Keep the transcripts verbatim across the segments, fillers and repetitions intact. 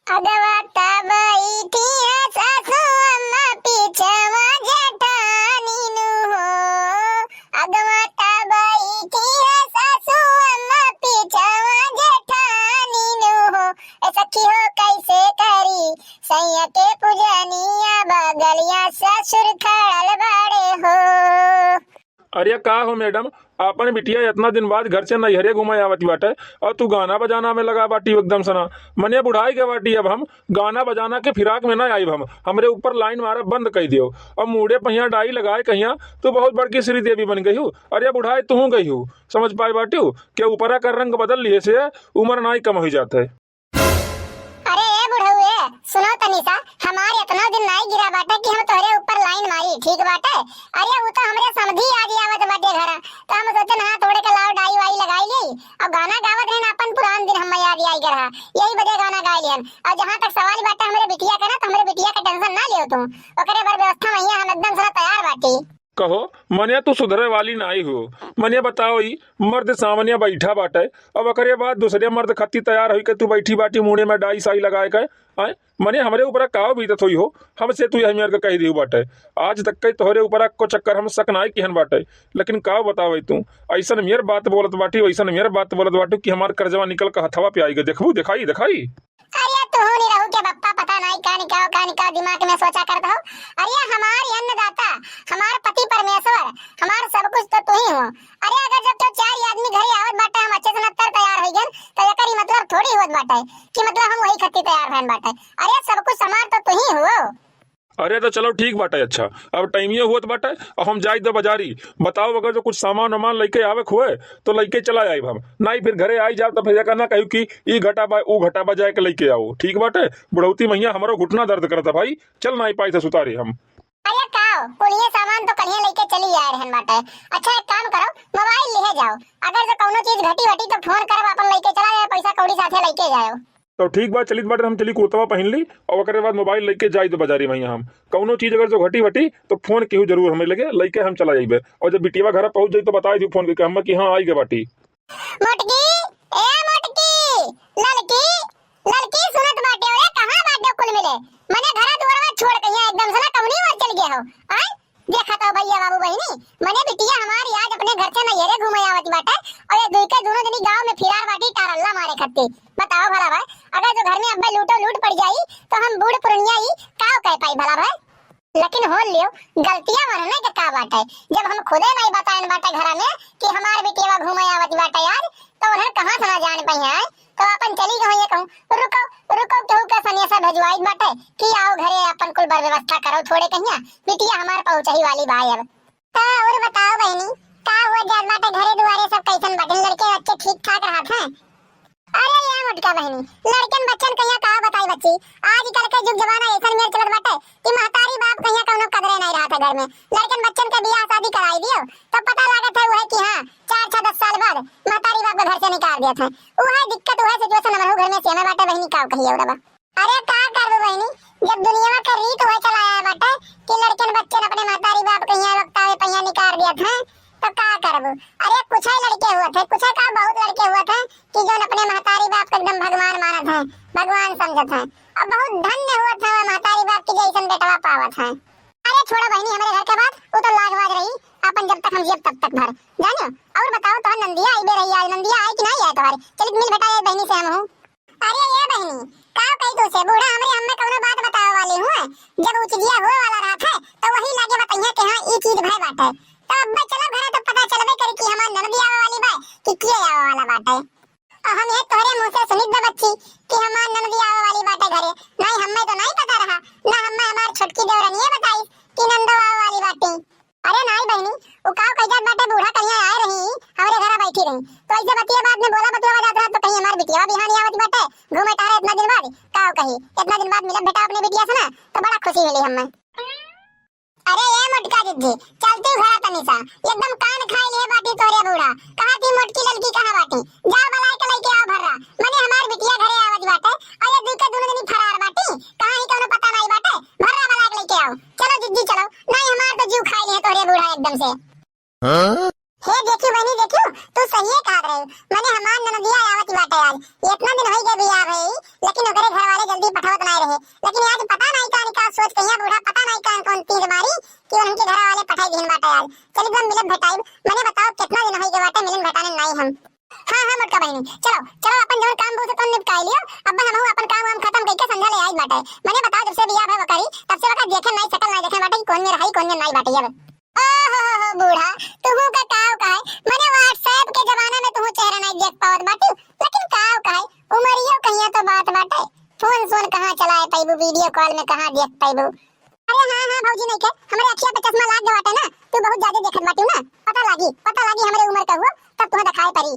अगवा त बैठी है सासू अम्मा पीछवा जेठानी नु हो। अगवा त बैठी है सासू अम्मा पीछवा जेठानी नु हो। ए सखी हो कैसे करी सैया के पूजनिया, बगलिया ससुर खड़ल बाड़े हो। अरे का हो मैडम, आपन बिटिया इतना दिन बाद घर से नैहरे घूमे आवत बाटे और तू गाना बजाना में लगा बाटी एकदम सना। मने बुढ़ाई के बाटी, अब हम गाना बजाना के फिराक में ना आइब हम। हमरे ऊपर लाइन मारब बंद कइ दियो। अब मूड़े पहिया डाई लगाए कहिया तू बहुत बड़की श्रीदेवी बन गई हूँ। अरे बुढ़ाई तू गई हूँ, समझ पाए बाटी हूँ कि ऊपरा का रंग बदल लिए से उम्र नाई कम हो जात है। अरे ए बुढ़ऊ ए, सुनो तनी सा, हमार इतना दिन नाई गिरा बाटे कि हम तोहरे ऊपर लाइन मारी, ठीक बाटे? अरे उ तो हमरे समधी आज आवत बाटे घर, तो हम सोचन हाँ थोड़े के लाव डाई वाई लगाई ली। अब गाना गावत रहन अपन पुरान दिन हम याद आई गए रहा, यही बदे गाना गाय लिहन। और जहाँ तक सवाल बाटे हमरे बिटिया के ना, तो हमरे बिटिया के टेंशन ना लियो तू, ओकरे बर व्यवस्था मैया हम एकदम सारा तैयार बाटी। कहो, मने तू सुधरे वाली नाई हो। मने बताओ, ई मर्द सामने बैठा बाटे, अब ओकरे बाद दूसरे मर्द खत्ती तैयार होई के तू बैठी बाटी मुड़े में डाई साई लगाए के, आय? मने हमरे ऊपर काव बीतत होई हो, हमसे तू यह मेर के कह दियो बाटे। आज तक के तोहरे ऊपर को चक्कर हम शक नाई किहन बाटे, लेकिन काव बतावे तू, ऐसन मेर बात बोलत बाटी, वैसन मेर बात बोलत बाटू कि हमार कर्जवा निकल के हथवा पे आई गए। देखबू, देखाई, देखाई। अरे तू नहीं रहू के बप्पा, पता नहीं का निकाओ, का निकाओ दिमाग में सोचा करत हो। अरे हमार अन्नदाता, हमार पति परमेश्वर, हमार सब कुछ तो तू ही हो। अरे अगर जब तो चार आदमी घरे आवत बाटे, हम अच्छे से नत्तर तैयार हो गए, तो एकर ई मतलब थोड़ी होत बाटे कि मतलब हम वही खत्ती तैयार भन बाटे। अरे सब कुछ हमार तो तू ही हो। अरे तो चलो ठीक बाटे, अच्छा अब टाइम ये होत बाटे, अब हम जाई दो बाजारी। बताओ अगर जो कुछ सामान वामान लेके आवे के हुए तो लेके चला जाइब हम, नहीं फिर घरे आई जाओ तो फिर कहना कहियो कि ई घटा बा, ऊ घटा बा, जाए के लेके आओ। ठीक बाटे, बुढ़ौती मैया हमरो घुटना दर्द करता भाई, चल नाई पाई से सुतारे हम। अरे काओ, कुलिये सामान तो कलिये लेके चली आए रहन बाटे। अच्छा एक काम करो, मोबाइल लिहे जाओ, अगर जो कौनो चीज घटी वटी तो फोन करब, अपन लेके चला जाए, पैसा कौड़ी साथे लेके जाओ। तो ठीक बा, चलित बाटे, हम चली कुर्तवा पहन ली और ओकरे बाद मोबाइल लेके जाई तो बाजारी में हम। कौनो चीज अगर जो घटी वटी तो फोन केहू जरूर हमें लगे, लेके हम चला जाइबे। और जब बिटिया घर पहुंच जाई तो बताई दी फोन करके हम कि हाँ आई गए बाटी। मोटकी, ए मोटकी, ललकी, ललकी सुनत बाटे, अरे कहाँ बाटे कुल मिले? मने घरा दुआरवा छोड़ के यहाँ एकदम से ना कमनी ओर चल गए हो, आय? देखा तो भैया बाबू बहिनी, मने बिटिया हमारी आज अपने घर से नैहरे घूमे आवत बाटे और ये दुई के दोनों जनी गांव में फिरार बाटी टारल्ला मारे खत्ती। बताओ भला भाई, अगर जो घर में अब्बे लूटो लूट पड़ जाई तो हम बूढ़ पुरनिया ई काव कह पाई भला भाई? लेकिन हो लियो, गलतिया वरने के का बाटे, जब हम खुदे नहीं बताएन बाटे घरा में कि हमार बिटिया घूमे आवत बाटे आज, तो उन्हें कहाँ से ना जान पाई है? तो अपन चली गई ये कहूँ, रुको, रुको, केहू के सनेसा भेजवाई बाटे कि आओ घरे, अपन कुल बर व्यवस्था करो थोड़े कहिया, बिटिया हमार पहुँचही वाली बा अब। तो और बताओ बहिनी, का हुआ जात बाटे घरे दुआरे, सब कैसन बाटे, लड़के बच्चे ठीक ठाक रहत हैं? अरे ये मोटका बहिनी, लड़कन बच्चन कहिया का बताई बच्ची, आजकल के जुग जमाना ऐसन मेर चलत बाटे कि महतारी बाप कहिया कौनो कदरे नहीं रहत है घर में। लड़कन बच्चन के बियाह शादी कराई दियो, तब पता लागत है वह कि हाँ, चार छह दस साल बाद महतारी बाप के घर से निकाल दिया था। वह दिक्कत, वह सिचुएशन हमरो घर में सेमे बाटे बहिनी, का कहिए रबा। अरे का करबू बहिनी, जब दुनिया के रीत हुए चला आया बाटे कि लड़कन बच्चन अपने महतारी बाप के यहाँ वक्तावे पहिया निकाल दिया था, तो का करबू? अरे कुछ ही लड़के हुए थे, कुछ ही का बहुत लड़के हुए थे कि जो अपने महतारी बाप को एकदम भगवान मानत हैं, भगवान समझत हैं। अब बहुत धन्य हुए थे वह महतारी बाप की जैसन बेटवा पावत हैं। अरे छोड़ो बहिनी, हमारे घर के बात, वो तो लाज वाज रही, अपन जब तक हम जियब तब तक भर। जानियो, और बताओ, तोहर नंदिया आई बे रही आज, नंदिया आई कि नहीं आई तोहरे? चलित मिल भेटा जाए बहिनी से हम हूँ। अरे ये बहिनी, का कही तू से, बूढ़ा हमरे हम्मे कौनो बात बतावे वाली हुए, जब उ चीजिया हुए वाला रहत है, तो वही लागे बतैया कि हाँ, ई चीज भय बाटे। तो अब्बे चलो घरे तो पता चलबे करी कि हमार ननदी आवे वाली बा, कि के आवे वाला बाटे। और हम ये तोहरे मुंह से सुनित बा बच्ची, कि हमार ननदी आवे वाली बाटे घरे, नहीं हम्मे तो नहीं पता रहा, ना हम्मे हमार छोटकी देवरनिये बताई कि नंदो आवे वाली बाटी। अरे नाई बहिनी, उ काव कही जात बाटे, बूढ़ा कहिया आए रही, हमरे घरा बैठी रही, तो ऐसे बतिया बाद में बोला बतिया जात रहा, तो कहीं हमार बिटिया बिहान आवत बाटे, घूमे टहरे इतना दिन बाद, काव कही, इतना दिन बाद मिलब बेटा अपने बिटिया से ना, तो बड़ा खुशी मिली हमें। अरे ए मोटका जिज्जी, चलती घरा तनी सा, एकदम कान खाए लिए बाटी तोहरे बूढ़ा, कहा थी मोटकी लड़की कहाँ बाटी, जाओ बलाए के लेके आओ भर्रा, मने हमार बिटिया घरे आवत बाटे, और ये दुई के दोनों जनी फरार बाटी, कहाँ ही कौनो पता नहीं बाटे, भर्रा बलाए के लेके आओ, चलो जिज्जी चलो, नहीं हमार तो जीव खाए लिए तोहरे बूढ़ा एकदम से। हाँ? हे देखियो बहिनी, देखियो, तू सहिए कहत रहे। मने हमार ननदिया आवत बाटे आज। इतना दिन होई गए बियाह भई, लेकिन ओकरे घर वाले जल्दी पठा है। लेकिन आज पता नाहीं का इनका सोच कहिया बूढ़ा, पता नाहीं का कौन तीर मारी कि उनके घर वाले पठाई दिहिन बाटे आज। चली बा मिलब भेटाइब, मने बताओ कितना दिन होई गए बाटे मिलन भेटाने नाहीं हम। हाँ, हाँ, मोटका बहिनी, चलो, चलो, अपन जौन काम बूझे तौन निपटाई लियो। अब हमहू अपन काम वाम खतम कइके संझा ले आई बाटे। मने बताओ, जब से बियाह भवा करी, तब से वका देखे नाहीं, शकल नाहीं देखे बाटे कि कौन में रही, कौन में नाहीं बाटे अब। ओहो हो हो, बूढ़ा, तुहू का काव काहे? मने WhatsApp के जमाना में तुहू चेहरा नाहीं देख पावत बाटू, लेकिन काव काहे? उमरियो कहिया तो बात बाटे। फोन सोन कहाँ चलाए पाइबू, video call में कहाँ देख पाइबू? अरे हाँ, हाँ, भौजी नइखे, हमरे अखिया पे चश्मा लाग गए बाटे ना, तू बहुत ज्यादा देखत बाटू ना, पता लागी, पता लागी हमरे उम्र का हुआ, तब तुम्हें दिखाई पड़ी।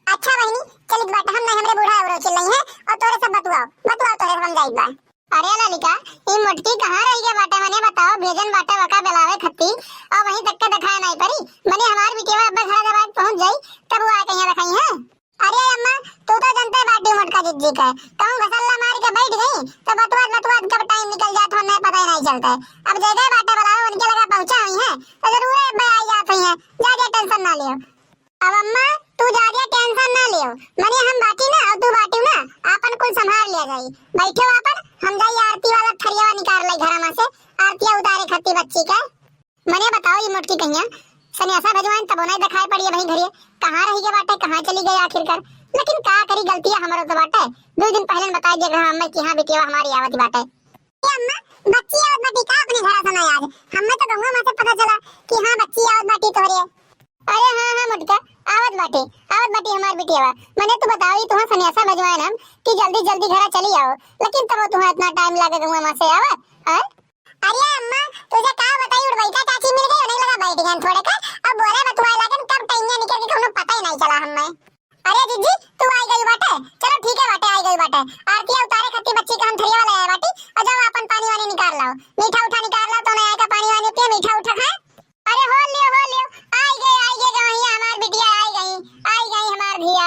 अच्छा बहिनी, चलित बाटे, हम नाहीं, हमरे बूढ़ा अउरो चिल्लाई है, और तोरे सब बतुआओ, बतुआओ, तोरे सब हम जाइत बा। अरे ललिका, ई मोटकी कहाँ रहि गए बाटे, मने बताओ, भेजन बाटे वका बेलावे खत्ती, और वहीं तक के दिखाए नाहीं पड़ी, मने हमार बिटिया अब्बे घरा जब आज पहुँच जाई, तब वो आके यहाँ दिखाई है। अरे अम्मा, तू तो जनते बाटी मोटका जिज्जी का, कहूँ घसल्ला मार के बैठ गई, तो बतुआत बतुआत कब time निकल जात हो, हमें पता ही नाहीं चलता है। अब जगह बाटे बुलाओ, उनके लगा पहुँचा हुई है, तो जरूर अब्बे आई जात हुई है, जा जा tension ना लियो। अब अम्मा, तू ज्यादा tension ना लियो, मने हम बाटी ना और तू बाटियो ना, आपन कुल संभाल लिया जाई। बैठो आपन, हम जाई आरती वाला थरियावा निकाल लाई घरा में से, आरतिया उतारे खत्ती बच्ची के। मने बताओ, ई मोटकी कहिया सन्यासा भजवाइन तबो नाहीं दिखाई पड़ी है भाई घरे, कहाँ रहि गए बाटे, कहाँ चली गई आखिरकार। लेकिन का करी, गलतिया हमरो तो बाटे, दो दिन पहले न बताई दिया रहा हमें कि हाँ बिटिया हमारी आवत बाटे। ए अम्मा, बच्ची आवत बाटी का अपने घरा से ना आज? हमें तो गंगा माँ से पता चला कि हाँ बच्ची आवत बाटी तोहरे। अरे हाँ, हाँ मोटका, आवत बाटी, आवत बाटी हमार बिटिया। मने तू बताओ, ई तुहाँ सन्यासा भजवाए नाम कि जल्दी जल्दी घरा चली आओ, लेकिन तब तुहाँ इतना time लागे गंगा माँ से आवे, हैं? अरे अम्मा, तुझे का बताई, उड़बैठा चाची मिल गई, उन्हें लगा बैठ गए थोड़े का, अब बोले बतुआए लागन, कब time निकल के कोनो पता ही नाहीं चला हमें। अरे जिज्जी, तू आई गई बाटे, चलो ठीक है बाटे, आई गई बाटे। आरतिया उतारे खत्ती बच्ची का हम थरिया वाला आया बाटी, और जाओ अपन पानी वानी निकाल लाओ, मीठा उठा निकाल लाओ, तो नहीं आएगा पानी वानी पिए, मीठा उठा खाए। अरे हो लियो, हो लियो, आई गई, आई गई गवैया हमार बिटिया, आई गई, आई गई हमार धिया।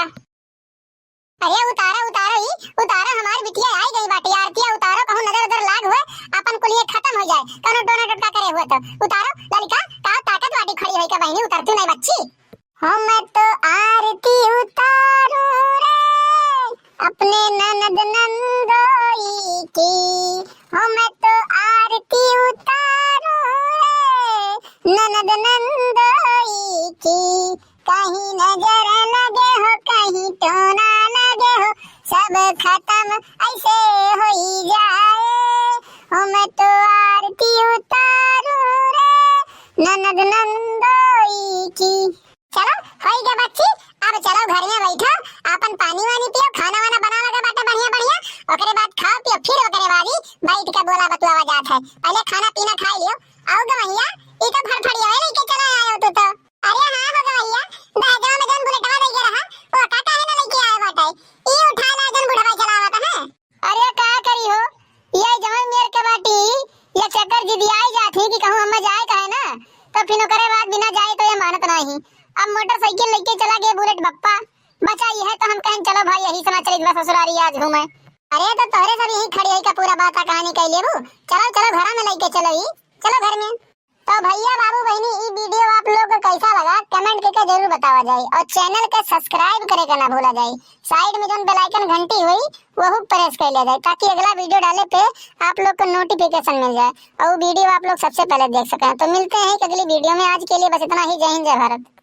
अरे उतारा, उतारा ही, उतारा, हमार बिटिया आई गई बाटी, आरतिया उतारो, कहूँ नजर उधर लाग हुए, अपन कुलिये खतम हो जाए, कौनो टोना टोटका करे हुए तो। उतारो, ललिका, का ताकत वाटी खड़ी होई का बहिनी, उतरती नहीं बच्ची। हो मैं तो आरती उतारू रे, अपने ननद नंदोई की, हो मैं तो आरती उतारू रे, ननद नंदोई की, कहीं नजर लगे हो, कहीं टोना लगे हो, सब खतम ऐसे होई जाए। हो मैं तो आरती उतारू रे, ननद नंदोई की। चलो, होई गया बच्ची, अब चलो घर में बैठो, अपन पानी वानी पियो, खाना वाना बना लगा बाटे बढ़िया बढ़िया, ओकरे बाद खाओ पियो, फिर ओकरे बाद ही बैठ के बोला बतुआवा जात है। पहले खाना पीना खा लियो। आओ गवैया, ई तो फड़फड़िया लेके चला आयो तू तो। अरे हाँ हो गवैया, दहेजवा में जौन बुलेटवा दे रहा, वो का काहे ना लेके आए बाटे? ई उठा ला जौन बुढ़वा चलावत है। अरे का करी हो, ये जवन मेर के बाटी, ये चक्कर जिदियाई जात ही कि कहूँ हमें जाए कहे ना, तो फिर ओकरे बाद बिना जाए तो ये मानत नहीं। अब मोटरसाइकिल लेके चला गए बुलेट बप्पा, बचा ये है तो हम कहें चलो भाई यही से ना चले बस ससुरारी आज घूमे। अरे तो तोहरे सब यही खड़ी है का पूरा बात कहानी कह लेबू, चलो चलो घर में लेके चलो ही, चलो घर में। तो भैया बाबू बहिनी, ई video आप लोग को कैसा लगा, comment करके जरूर बतावा जाए और channel के subscribe करे के ना भूला जाए। Side में जौन bell icon घंटी हुई, वहू press कर लिया जाए, ताकि अगला video डाले पे आप लोग को notification मिल जाए और video आप लोग सबसे पहले देख सकें। तो मिलते हैं एक अगली video में, आज के लिए बस इतना ही। जय हिंद, जय भारत।